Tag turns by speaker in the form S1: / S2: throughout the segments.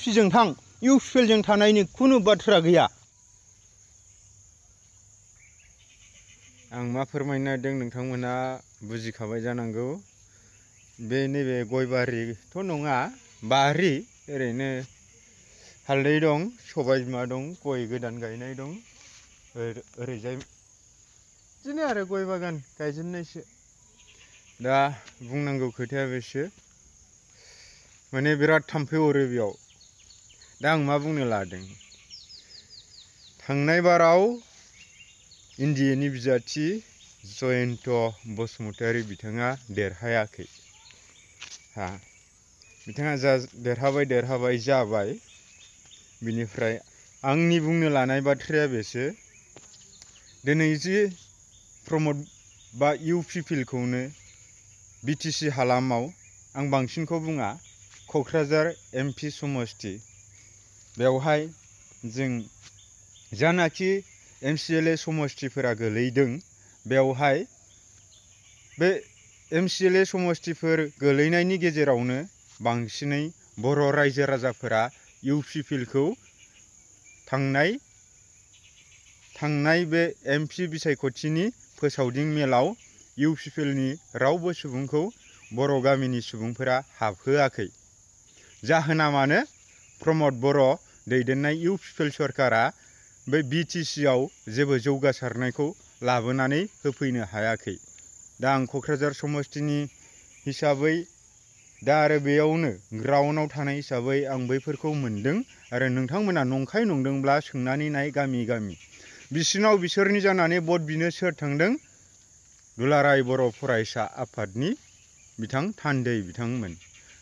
S1: बिजेपिजों थां इउपिपिएलजों थानायनि खुनु बाथ्रा गैया।
S2: आं मा फोरमायनो नागिरदों नोंथांमोना बुजिखाबाय जानांगौ। बे नैबे गयबारिथ' नङा, बारि ओरैनो हालदै दं, सबाय बिमा दं, गय गोदान गायनाय दं, ओरैजाय बिदिनो आरो गय बागान गायजेननायसो। दा बुंनांगौ खोथाया बेसो, माने बिराद थाम्फै अरो बेयाव। दा आं मा बुंनो लादों, थांनाय बाराव एनडिएनि बिजाथि जयन्त बसुमतारी बिथाङा देरहायाखै। बिथाङा जा देरहाबाय जाबाय। बिनिफ्राय आंनि बुंनो लानाय बाथ्राया बेसो, दिनै जि प्रमद बा इउपिपिएलखौनो बिटिसि हालामाव, आं बांसिनखौ बुङा, क'क्राझार एमपि समस्ति बेवहाय जों जानाखि एमसिएलए समस्तिफोरा गोलैदों, बेवहाय बे एमसिएलए समस्तिफोर गोलैनायनि गेजेरावनो बांसिनै बर' रायजो राजाफोरा इउपिपिएलखौ थांनाय बे एमपि बिसायख'थिनि फोसावदिं मेलाव इउपिपिएलनि रावबो सुबुंखौ बर' गामिनि सुबुंफोरा हाबहोआखै। जाहोना मानो? प्रमद बर' दैदेननाय इउपिपिएल सरकारा बे बिटिसिआव जेबो जौगासारनायखौ लाबोनानै होफैनो हायाखै। दा आं क'क्राझार समस्तिनि हिसाबै, दा आरो बेयावनो ग्राउन्डआव थानाय हिसाबै आं बैफोरखौ मोनदों। आरो नोंथांमोना नंखाय नंदोंब्ला सोंनानै नाय गामि गामि। बिसिनाव बिसोरनि जानानै भट बिनो सोर थांदों? दुलाराय बर' फरायसा आफादनि बिथां थान्दै बिथांमोन।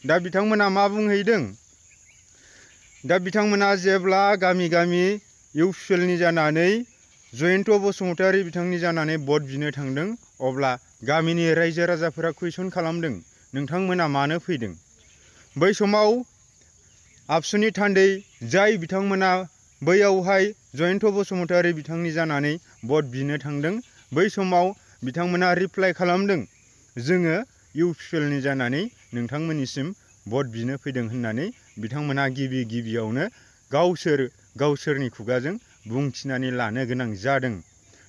S2: दा बिथांमोना मा बुंहैदों? दा बिथांमोना जेब्ला गामि गामि इउपिपिएलनि जानानै जयन्त बसुमतारी बिथांनि जानानै भट बिनो थांदों, अब्ला गामिनि रायजो राजाफोरा कुइसन खालामदों, नोंथांमोना मानो फैदों? बै समाव आबसुनि थान्दै जाय बिथांमोना बैयावहाय जयन्त बसुमतारी बिथांनि जानानै भट बिनो थांदों, बै समाव बिथांमोना रिप्लाइ खालामदों, जोङो इउपिपिएलनि जानानै नोंथांमोननिसिम भट बिनो फैदों होननानै बिथांमोना गिबियावनो गावसोरनि खुगाजों बुंथिनानै लानो गोनां जादों।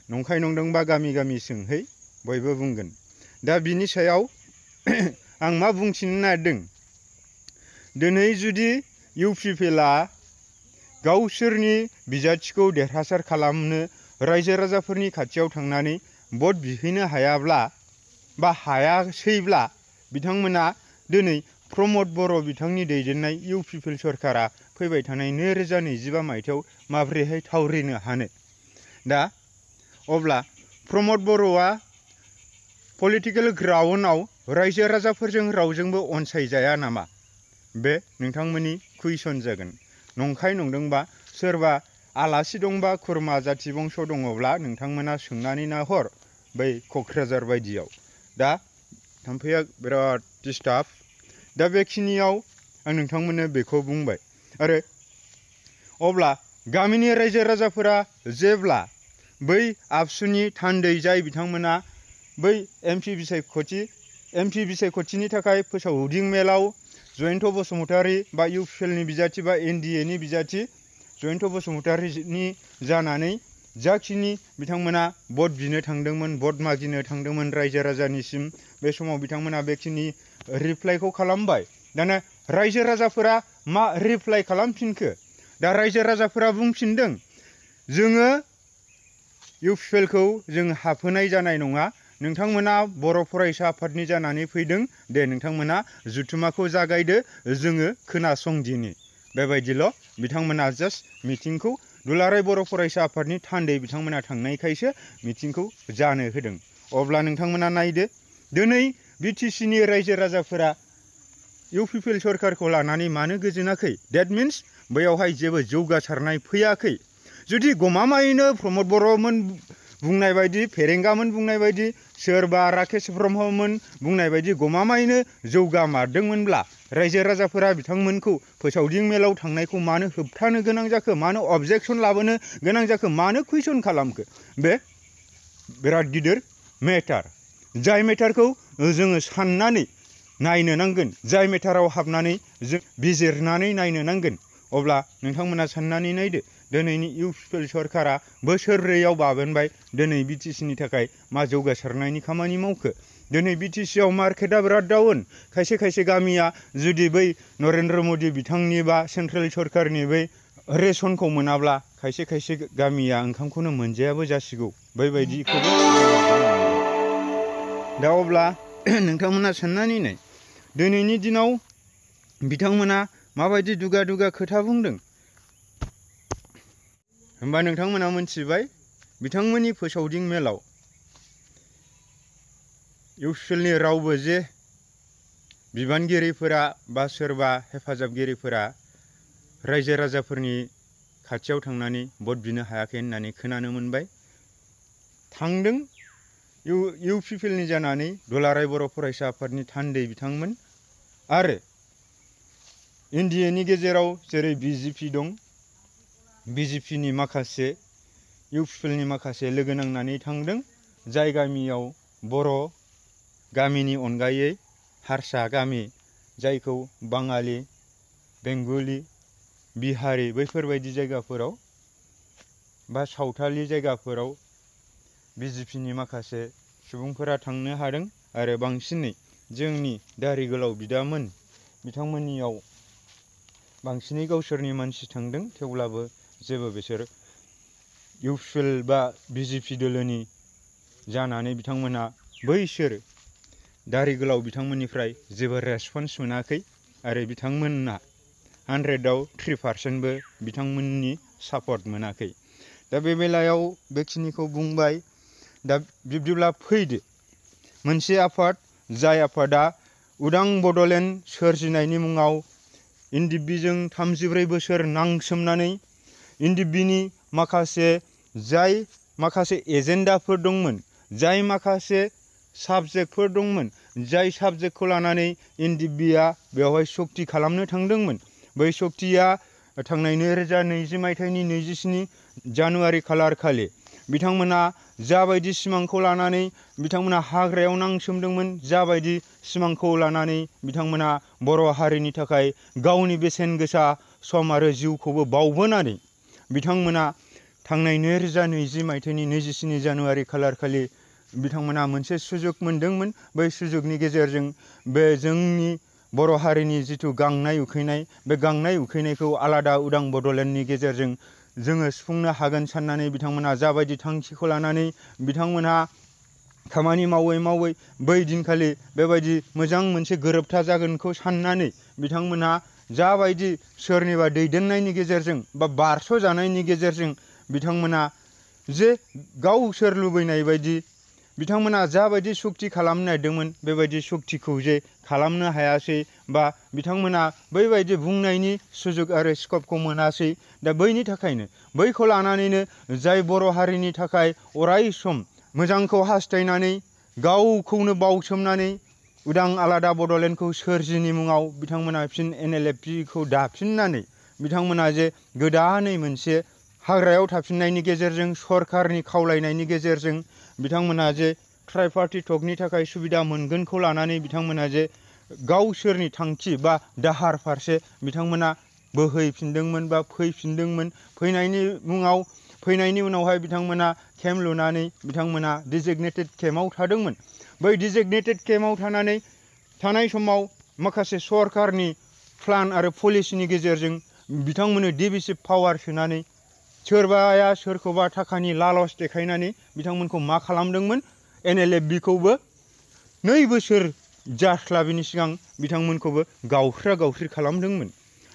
S2: नंखाय नंदोंबा गामि गामि सोंहै, बयबो बुंगोन। दा बिनि सायाव आं मा बुंथिनो नागिरदों, दिनै जुदि इउपिपिएलआ गावसोरनि बिजाथिखौ देरहासार खालामनो रायजो राजाफोरनि खाथियाव थांनानै भट बिहैनो हायाब्ला बा हायासैब्ला, बिथांमोना दिनै प्रमद बर' बिथांनि दैदेननाय इउपिपिएल सरकारा फैबाय थानाय 2025 मायथाइयाव माबोरैहाय थावरिनो हानो? दा अब्ला प्रमद बर'आ पलिटिकेल ग्राउन्डआव रायजो राजाफोरजों रावजोंबो अनसायजाया नामा? बे नोंथांमोननि कुइसन जागोन। नंखाय नंदोंबा, सोरबा आलासि दंबा, खुरमा जाथि बंस दङब्ला नोंथांमोना सोंनानै नाहर बै क'क्राझार बायदियाव। दा थाम्फैया बिराद डिस्टार्ब। दा बेखिनियाव आं नोंथांमोननो बेखौ बुंबाय। आरो अब्ला गामिनि रायजो राजाफोरा जेब्ला बै आबसुनि थान्दै जाय बिथांमोना बै एमपि बिसायख'थिनि थाखाय फोसावदिं मेलाव जयन्त बसुमतारी बा इउपिपिएलनि बिजाथि बा एनडिएनि बिजाथि जयन्त बसुमतारीनि जानानै जाखिनि बिथांमोना भट बिनो थांदोंमोन, भट मागिनो थांदोंमोन रायजो राजानिसिम, बे समाव बिथांमोना बेखिनि रिप्लाइखौ खालामबाय। दाना रायजो राजाफोरा मा रिप्लाइ खालामफिनखो? दा रायजो राजाफोरा बुंफिनदों, जोङो इउपिपिएलखौ जों हाबहोनाय जानाय नङा। नोंथांमोना बर' फरायसा आफादनि जानानै फैदों, दे नोंथांमोना जुथुमाखौ जागायदो, जोङो खोनासंदिनि। बेबायदिल' बिथांमोना जास्ट मिटिंखौ दुलाराय बर' फरायसा आफादनि थान्दै बिथांमोना थांनायखायसो मिटिंखौ जानो होदों। अब्ला नोंथांमोना नायदो, दिनै बिटिसिनि रायजो राजाफोरा इउपिपिएल सरकारखौ लानानै मानो गोजोनाखै? डेट मिन्स बैयावहाय जेबो जौगासारनाय फैयाखै। जुदि गमामायैनो प्रमद बर'मोन बुंनाय बायदि, फेरेंगामोन बुंनाय बायदि, सोरबा राकेश ब्रह्ममोन बुंनाय बायदि गमामायैनो जौगामारदोंमोनब्ला रायजो राजाफोरा बिथांमोनखौ फोसावदिं मेलाव थांनायखौ मानो होबथानो गोनां जाखो? मानो अबजेक्सन लाबोनो गोनां जाखो? मानो कुइसन खालामखो? बे बिराद गिदिर मेटार। जाय मेटारखौ जोङो साननानै नायनो नांगोन, जाय मेटाराव हाबनानै जों बिजिरनानै नायनो नांगोन। अब्ला नोंथांमोना साननानै नायदो दिनैनि इउपिपिएल सरकारा बोसोरब्रैयाव बाबेनबाय दिनै बिटिसिनि थाखाय मा जौगासारनायनि खामानि मावखो। दिनै बिटिसिआव मार्केटआ बिराद डाउन। खायसे खायसे गामिया जुदि बै नरेन्द्र मदि बिथांनि बा सेन्ट्रेल सरकारनि बै रेसनखौ मोनाब्ला खायसे खायसे गामिया ओंखामखौनो मोनजायाबो जासिगौ। बैबायदिखौबो दा अब्ला नोंथांमोना साननानै नाय दिनैनि दिनाव बिथांमोना माबायदि दुगा दुगा खोथा बुंदों। होमबा नोंथांमोना मोनथिबाय बिथांमोननि फोसावदिं मेलाव इउपिपिएलनि रावबो जे बिबानगिरिफोरा बा सोरबा हेफाजाबगिरिफोरा रायजो राजाफोरनि खाथियाव थांनानै भट बिनो हायाखै होननानै खोनानो मोनबाय। थांदों इउपिपिएलनि जानानै दुलाराय बर' फरायसा आफादनि थान्दै बिथांमोन आरो एनडिएनि गेजेराव जेरै बिजेपि दं बिजेपिनि माखासे इउपिपिएलनि माखासे लोगो नांनानै थांदों। जाय गामियाव बर' गामिनि अनगायै हारसा गामि जायखौ बाङालि बेंगलि बिहारि बैफोरबायदि जायगाफोराव बा सावथालि जायगाफोराव बिजेपिनि माखासे सुबुंफोरा थांनो हादों आरो बांसिनै जोंनि दारि गोलाव बिदामोन बिथांमोननियाव बांसिनै गावसोरनि मानसि थांदों। थेवब्लाबो जेबो बिसोर इउपिपिएल बा बिजेपि दोलोनि जानानै बिथांमोना बैसोर दारि गोलाव बिथांमोननिफ्राय जेबो रेसपन्स मोनाखै आरो बिथांमोना 100आव 3%बो बिथांमोननि सापर्ट मोनाखै। दा बे बेलायाव बेखिनिखौ बुंबाय। दा बिब्दिब्ला फैदो मोनसे आफाद जाय आफादा उदां बड'लेण्ड सोरजिनायनि मुङाव एनडिएफबिजों 34 बोसोर नांसोमनानै एनडिएफबिनि जाय माखासे एजेन्डाफोर दंमोन जाय माखासे साबजेक्टफोर दंमोन जाय साबजेक्टखौ लानानै एनडिएफबिआ बेवहाय सक्ति खालामनो थांदोंमोन बै सक्तिया थांनाय 2020 मायथाइनि 27 जानुवारि खालार खालि बिथांमोना जाबायदि सिमांखौ लानानै बिथांमोना हाग्रायाव नांसोमदोंमोन जाबायदि सिमांखौ लानानै बिथांमोना बर' हारिनि थाखाय गावनि बेसेन गोसा सम आरो जिउखौबो बावबोनानै बिथांमोना थांनाय 2020 मायथाइनि 27 जानुवारि खालार खालि बिथांमोना मोनसे सुजुग मोनदोंमोन। बै सुजुगनि गेजेरजों बे जोंनि बर' हारिनि जिथु गांनाय उखैनाय बे गांनाय उखैनायखौ आलादा उदां बड'लेण्डनि गेजेरजों जोङो सुफुंनो हागोन साननानै बिथांमोना जाबायदि थांखिखौ लानानै बिथांमोनहा खामानि मावै मावै बै दिनखालि बेबायदि मोजां मोनसे गोरोबथा जागोनखौ साननानै बिथांमोनहा जाबायदि सोरनिबा दैदेननायनि गेजेरजों बा बारस' जानायनि गेजेरजों बिथांमोना जे गावसोर लुबैनाय बायदि बिथांमोना जाबायदि सक्ति खालामनो नागिरदोंमोन बेबायदि सक्तिखौ जे खालामनो हायासै बा बिथांमोना बैबायदि बुंनायनि सुजुग आरो स्कपखौ मोनासै। दा बैनि थाखायनो बैखौ लानानैनो जाय बर' हारिनि थाखाय अराय सम मोजांखौ हास्थायनानै गावखौनो बावसोमनानै उदां आलादा बड'लेण्डखौ सोरजिनि मुङाव बिथांमोना फिन NLFPखौ दाफिननानै बिथांमोना जे गोदानै मोनसे हाग्रायाव थाफिननायनि गेजेरजों सरकारनि खावलायनायनि गेजेरजों बिथांमोना जे ट्राइपार्टि टकनि थाखाय सुबिदा मोनगोनखौ लानानै बिथांमोना जे गावसोरनि थांखि बा दाहार फारसे बिथांमोना बोहैफिनदोंमोन बा फैफिनदोंमोन। फैनायनि उनावहाय बिथांमोना केम्प लुनानै बिथांमोना डिजिगनेटेड केम्पआव थादोंमोन। बै डिजिगनेटेड केम्पआव थानाय समाव माखासे सरकारनि प्लान आरो पलिसिनि गेजेरजों बिथांमोननो डिभिसिभ पावार सोनानै सोरबाया सोरखौबा थाखानि लालस देखायनानै बिथांमोनखौ मा खालामदोंमोन NLFBखौबो 2 बोसोर जास्लाबिनि सिगां बिथांमोनखौबो गावस्रा गावस्रि खालामदोंमोन।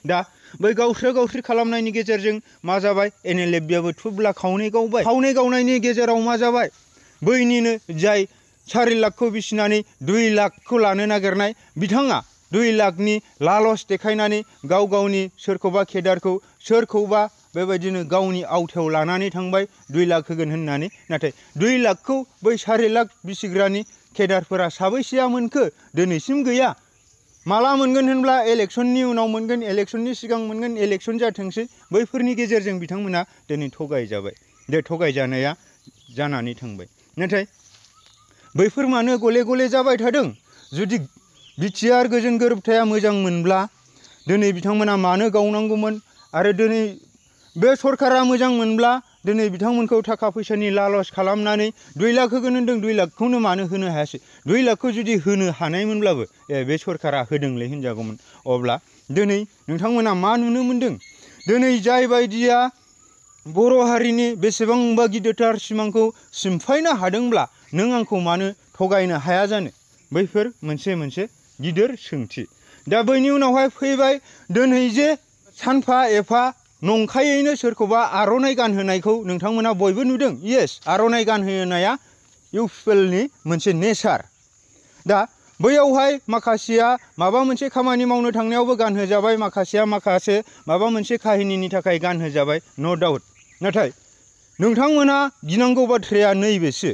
S2: दा बै गावस्रा गावस्रि खालामनायनि गेजेरजों मा जाबाय NLFBआबो थुब्ला खावनै गावबाय। खावनै गावनायनि गेजेराव मा जाबाय बैनिनो जाय 4 लाखखौ बिसिनानै 2 लाखखौ लानो नागिरनाय बिथाङा 2 लाखनि लालस देखायनानै गावनि सोरखौबा केडारखौ सोरखौबा बेबायदिनो गावनि आवथायाव लानानै थांबाय 2 लाख होगोन होननानै। नाथाय 2 लाखखौ बै 4 लाख बिसिग्रानि केडारफोरा साबैसेया मोनखो दिनैसिम गैया। माला मोनगोन होनब्ला इलेक्सननि उनाव मोनगोन, इलेक्सननि सिगां मोनगोन, इलेक्सन जाथोंसै। बैफोरनि गेजेरजों बिथांमोना दिनै थगायजाबाय। बे थगायजानाया जानानै थांबाय। नाथाय बैफोर मानो गले गले जाबाय थादों? जुदि बिटिआर गोजोन गोरोबथाया मोजां मोनब्ला दिनै बिथांमोना मानो गावनांगौमोन
S1: आरो दिनै बे सरकारा मोजां मोनब्ला दिनै बिथांमोनखौ थाखा फैसानि लालस खालामनानै 2 लाख होगोन होन्दों 2 लाखखौनो मानो होनो हायासै 2 लाखखौ जुदि होनो हानायमोनब्लाबो बे सरकारा होदोंलै होनजागौमोन। अब्ला दिनै नोंथांमोना मा नुनो मोनदों दिनै जाय बायदिया बर' हारिनि बेसेबांबा गिदिरथार सिमांखौ सिमफायनो हादोंब्ला नों आंखौ मानो थगायनो हाया जानो बैफोर मोनसे गिदिर सोंथि। दा बैनि उनावहाय फैबाय दिनै जे सानफा एफा नंखायैनो सोरखौबा आर'नाइ गानहोनायखौ नोंथांमोना बयबो नुदों। येस, आर'नाइ गानहोनाया इउ पिपलनि मोनसे नेचार। दा बैयावहाय माखासेया माबा मोनसे खामानि मावनो थांनायावबो गानहोजाबाय, माखासेया माबा मोनसे काहिनिनि थाखाय गानहोजाबाय, न' डाउट। नाथाय नोंथांमोना गिनांगौ बाथ्राया नैबेसो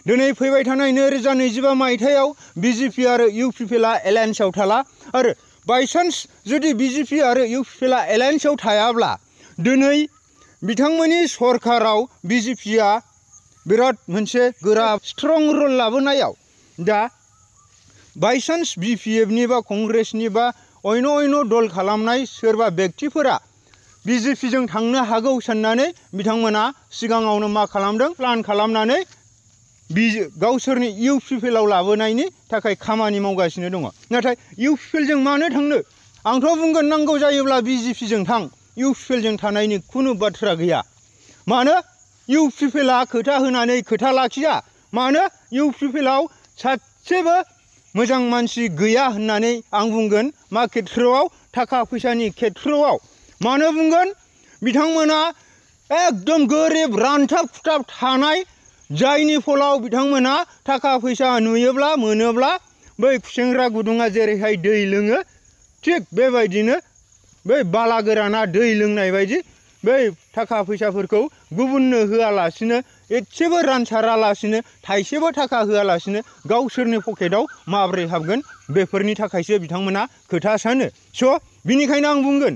S1: दिनै फैबाय थानाय 2025 मायथाइयाव बिजेपि आरो इउ पिपलआ एलायन्सआव थाला आरो बायसान्स जुदि बिजेपि आरो इउ पिपलआ एलायन्सआव थायाब्ला दिनै बिथांमोननि सरकाराव बिजेपिआ बिराद मोनसे गोरा स्ट्रं रल लाबोनायाव दा बायसान्स बिपिएफनि बा कंग्रेसनि बा अन्य दल खालामनाय सोरबा बेक्तिफोरा बिजेपिजों थांनो हागौ साननानै बिथांमोना सिगाङावनो मा खालामदों प्लान खालामनानै गावसोरनि इउ पिपलआव लाबोनायनि थाखाय खामानि मावगासिनो दङ। नाथाय इउ पिपलजों मानो थांनो? आंथ' बुंगोन नांगौ जायोब्ला बिजेपिजों थां, इउ पिपलजों थानायनि खुनु बाथ्रा गैया। मानो इउ पिपलआ खोथा होनानै खोथा लाखिया? मानो इउ पिपलआव सासेबो मोजां मानसि गैया होननानै आं बुंगोन। मा खेथ्रआव? थाखा फैसानि खेथ्रआव। मानो बुंगोन? बिथांमोना एकदम गोरिब रानथाब खुथाब थानाय, जायनि फलाव बिथांमोना थाखा फैसा नुयोब्ला मोनोब्ला बै खुसेंग्रा गुदुङा जेरैहाय दै लोङो थिग बेबायदिनो बै बाला गोराना दै लोंनाय बायदि बै थाखा फैसाफोरखौ गुबुननो होआलासिनो एसेबो रानसारालासिनो थाइसेबो थाखा होआलासिनो गावसोरनि पकेटाव माब्रै हाबगोन बेफोरनि थाखायसो बिथांमोना खोथा सानो। स' बिनिखायनो आं बुंगोन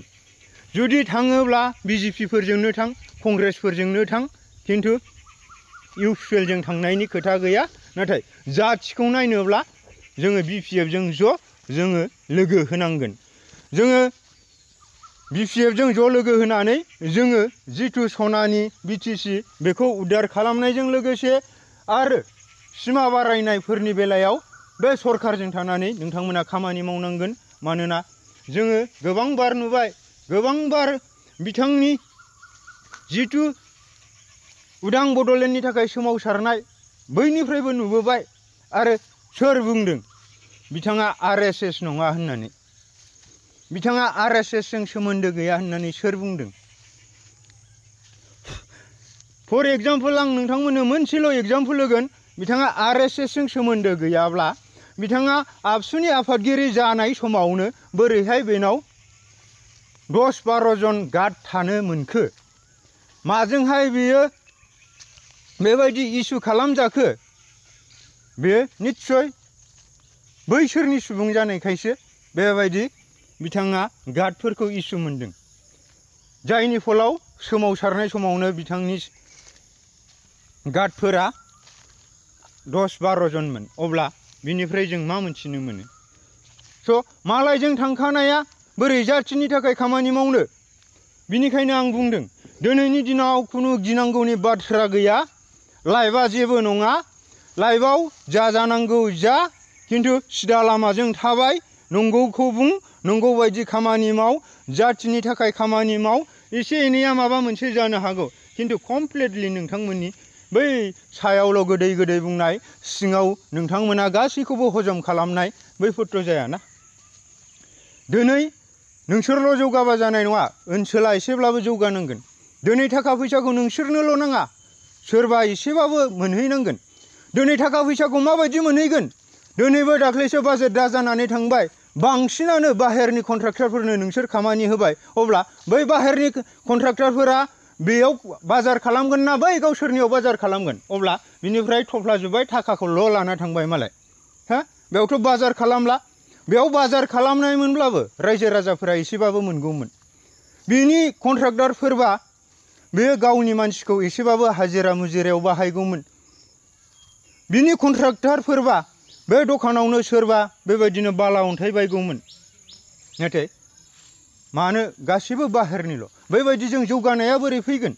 S1: जुदि थाङोब्ला बिजेपिफोरजोंनो थां, कंग्रेसफोरजोंनो थां, खिन्थु इउ पिपलजों थांनायनि खोथा गैया। नाथाय जाथिखौ नायनोब्ला जोङो बिपिएफजों जोङो लोगो होनांगोन। जोङो बिपिएफजों लोगो होनानै जोङो जिथु सनानि बिटिसि बेखौ उद्धार खालामनायजों लोगोसे आरो सिमा बारायनायफोरनि बेलायाव बे सरकारजों थानानै नोंथांमोना खामानि मावनांगोन। मानोना जोङो गोबांबार नुबाय, गोबांबार बिथांनि जिथु उदां बड'लेण्डनि थाखाय सोमावसारनाय बैनिफ्रायबो नुबोबाय। आरो सोर बुंदों बिथाङा आरएसएस नङा होननानै? बिथाङा आरएसएसजों सोमोन्दो गैया होननानै सोर बुंदों? फर एग्जाम्पल आं नोंथांमोननो मोनसेल' एग्जाम्पल होगोन। बिथाङा आरएसएसजों सोमोन्दो गैयाब्ला बिथाङा आबसुनि आफादगिरि जानाय समावनो बोरैहाय बेनाव 10-12 जन गार्ड थानो मोनखो? माजोंहाय बेयो बेबायदि इसु खालामजाखो? बेयो निस्सय बैसोरनि सुबुं जानायखायसो बेबायदि बिथाङा गार्डफोरखौ इसु मोनदों। जायनि फलाव सोमावसारनाय समावनो बिथांनि गार्डफोरा 10-12 जनमोन। अब्ला बिनिफ्राय जों मा मोनथिनो मोनो? स' मालायजों थांखानाया बोरै जाथिनि थाखाय खामानि मावनो? बिनिखायनो आं बुंदों दिनैनि दिनाव खुनु गिनांगौनि बाथ्रा गैया। लाइफआ जेबो नङा। लाइफआव जा जानांगौ जा, खिन्थु सिदा लामाजों थाबाय, नंगौखौ बुं, नंगौ बायदि खामानि माव, जाथिनि थाखाय खामानि माव। एसे एनैया माबा मोनसे जानो हागौ, खिन्थु कमप्लिटलि नोंथांमोननि बै सायावल' गोदै गोदै बुंनाय, सिङाव नोंथांमोना गासैखौबो हजम खालामनाय बैफोरथ' जायाना। दिनै नोंसोरल' जौगाबा जानाय नङा, ओनसोला एसेब्लाबो जौगानांगोन। दिनै थाखा फैसाखौ नोंसोरनोल' नाङा, सोरबा एसेबाबो मोनहैनांगोन। दिनै थाखा फैसाखौ माबायदि मोनहैगोन? दिनैबो दाख्लैसो बाजेट जानानै थांबाय, बांसिनानो बाहेरनि कन्ट्राक्टरफोरनो नोंसोर खामानि होबाय। अब्ला बै बाहेरनि कन्ट्राक्टरफोरा बेयाव बाजार खालामगोन ना बै गावसोरनियाव बाजार खालामगोन? अब्ला बिनिफ्राय थफ्लाजोब्बाय, थाखाखौल' लाना थांबाय मालाय। बेयावथ' बाजार खालामला। बेयाव बाजार खालामनायमोनब्लाबो रायजो राजाफोरा एसेबाबो मोनगौमोन। बिनि कन्ट्राक्टरफोरबा बेयो गावनि मानसिखौ एसेबाबो हाजिरा मुजिरायाव बाहायगौमोन। बिनि कन्ट्राक्टरफोरबा बे दखानावनो सोरबा बेबायदिनो बाला अन्थाइ बायगौमोन। नाथाय मानो गासिबो बाहेरनिल' बेबायदि जों जौगानाया बोरै फैगोन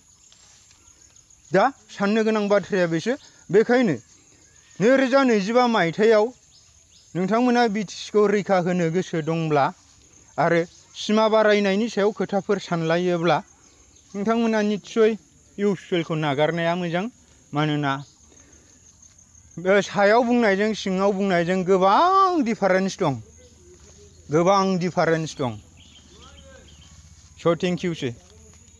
S1: दा साननो गोनां बाथ्राया बेसो बेखायनो 2025 मायथाइयाव नोंथांमोना बिटिसिखौ रैखा होनो गोसो दंब्ला आरो सिमा बारायनायनि सायाव खोथाफोर सानलायोब्ला नोंथांमोना निस्सय इउपिपिएलखौ नागारनाया मोजां मानोना सायाव बुंनायजों सिङाव बुंनायजों गोबां डिफारेन्स दं स' थेंक इउ सै